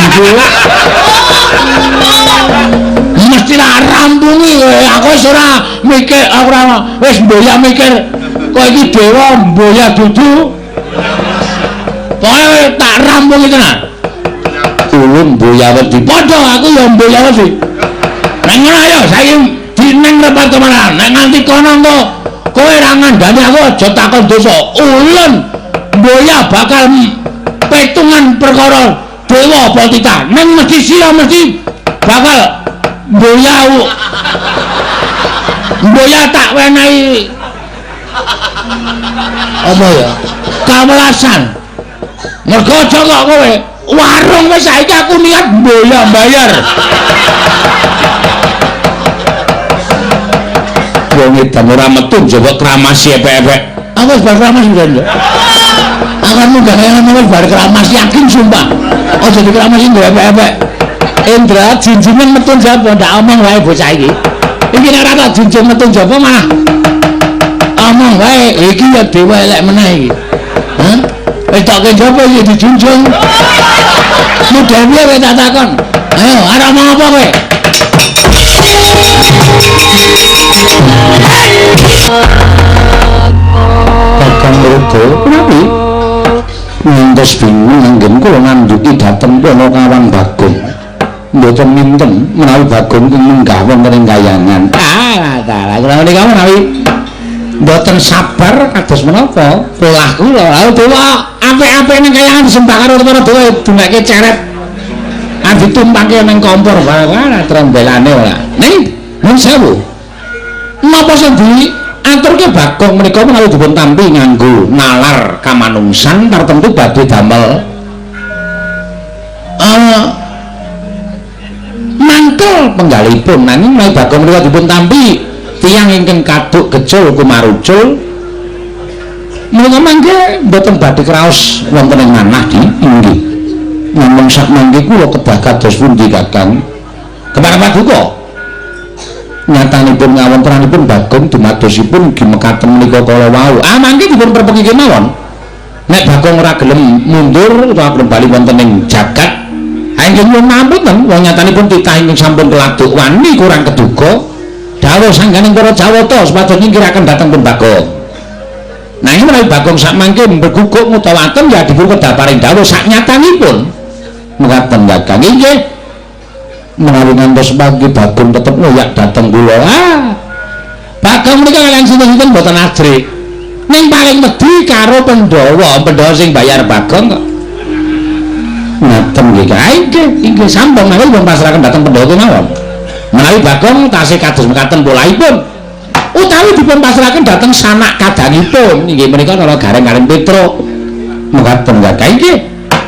Speaker 1: Mesti lah rampungi kowe. Aku wis ora mikir, aku ora wis boya mikir kok iki dewa boya dudu. Pokoke tak rampungi tenan.
Speaker 2: Ulun boya wedi.
Speaker 1: Padha aku ya boya wedi. Nek ngono ayo saiki dineng repat kemana? Nek nganti kono engko kowe ora ngandani aku aja takon dosa. Ulun boya bakal petungan perkara dewa apa titah. Neng mesti sira mesti bakal boya. Boya tak wenehi apa ya? Kawelasan. Mergo aja kok kowe warung wis saiki aku niat boya bayar.
Speaker 2: Wong edan ora metu njaba kramas epek-epek.
Speaker 1: Aku wis bar kramas lho. Aku munggah kaya wis bar kramas yakin sumpah. Aja dikramas nggo epek-epek. Indra jinjingen metu njaba ndak omong wae bocah iki. Iki nek ora tak jinjing metu njaba malah omong wae iki ya dewa elek meneh iki. Hah? Wis tak njaba iki dijunjung. Model piye kowe tak takon? Ayo arep omong apa kowe?
Speaker 2: Kakang Rada, punapi? Ngantos bingung anggen kula ngandhuki dhateng Panakawan Bagong. Mboten minten menawi Bagong ing menggah wonten ing kayangan.
Speaker 1: Ah, dalah kula menika menawi mboten sabar kados menapa polah kula. Lha dewa apik-apik ning kayangan disembah karo para dewa dunake ceret. Ditumpangke ning kompor barang trembelane ora. Ning nuwun sewu.
Speaker 2: Napa sing diaturke Bagong menika menawi dipun tampi nganggo nalar kamanungsan tartemtu badhe damel
Speaker 1: Kentel penggalipun nanging menawi Bagong menika dipun tampi tiyang ingkang kaduk gejul kumarucul menika mangke mboten badhe kraos wonten ing manah di inggih. Namung sak mangke kula kedah kados pundi Kakang? Kepareng paduka nyatanipun ngawontenanipun Bagong dumadosipun gimekaten menika kala wau. Ah mangke dipun perpeki kemawon. Nek Bagong ora gelem mundur utawa gelem bali wonten ing jagat, inggih nyuwun ngapunten wong nyatanipun titah ingkang sampun keladuk wani kurang keduga dawuh sangganing para Jawata supados nyingkiraken dhateng pun Bagong. Nanging menawi Bagong sak mangke mbeguguk ngutawaken ya dipun kedah paring dawuh sak nyatanipun. Mekaten Kakang inggih. Menawi ngantos pagi Bagong tetep ngoyak dhateng kula. Ah. Bagong menika kaliyan sinten-sinten mboten ajrik. Ning paling wedi karo Pandhawa, Pandhawa sing bayar Bagong kok. Ngaten nggih, inggih, inggih sampun mangke dipun pasrahaken dhateng Pandhawa kemawon. Menawi Bagong tasih kados mekaten polahipun utawi dipun pasrahaken dhateng sanak kadangipun inggih menika Nara Gareng kaliyan Petruk. Mekaten Kakang inggih.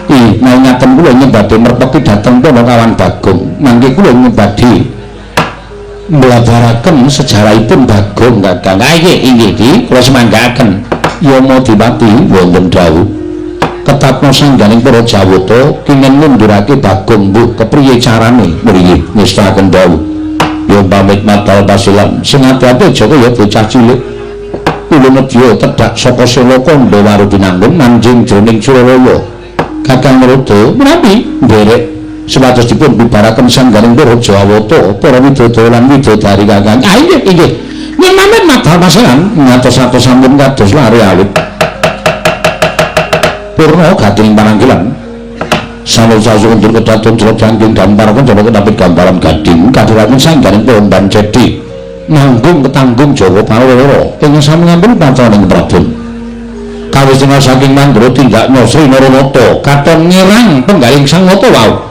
Speaker 1: Ih, menawi ngaten kula ingkang badhe merpeki dhateng Panakawan Bagong. Mangke kula ingkang badhe mblabaraken sejarahipun Bagong Kakang. Ah inggih, inggih di kula semanggaaken. Yama Dipati wonten dawuh. Ketatna sangganing para Jawata kenging ngundurake Bagong mbuh kepriye carane mriki ngestakaken dawuh. Ya pamit madal pasilan sing ati-ati aja kaya bocah cilik. Kula nedya tedhak saka Sela Kandha Waru Binangun manjing jroning Suralaya. Kakang Narada menawi nderek supados dipun bibaraken sangganing para Jawata, para widodara lan widodari Kakang. Ah inggih, inggih. Nyuwun pamit madal pasilan ngatos-atos sampun kados lare alit. Purna gading pananggilan samusa undur kedaton jero jangking dan para kanca ketapit gambaran gading kadhiraken sangganing Pomban Cedi nanggung ketanggung Jawa Palawara ing sami ngampun pacaning Prabon kawis saking Mandra tindak Sri Naranata katon ngirang penggaling Sang Nata wau.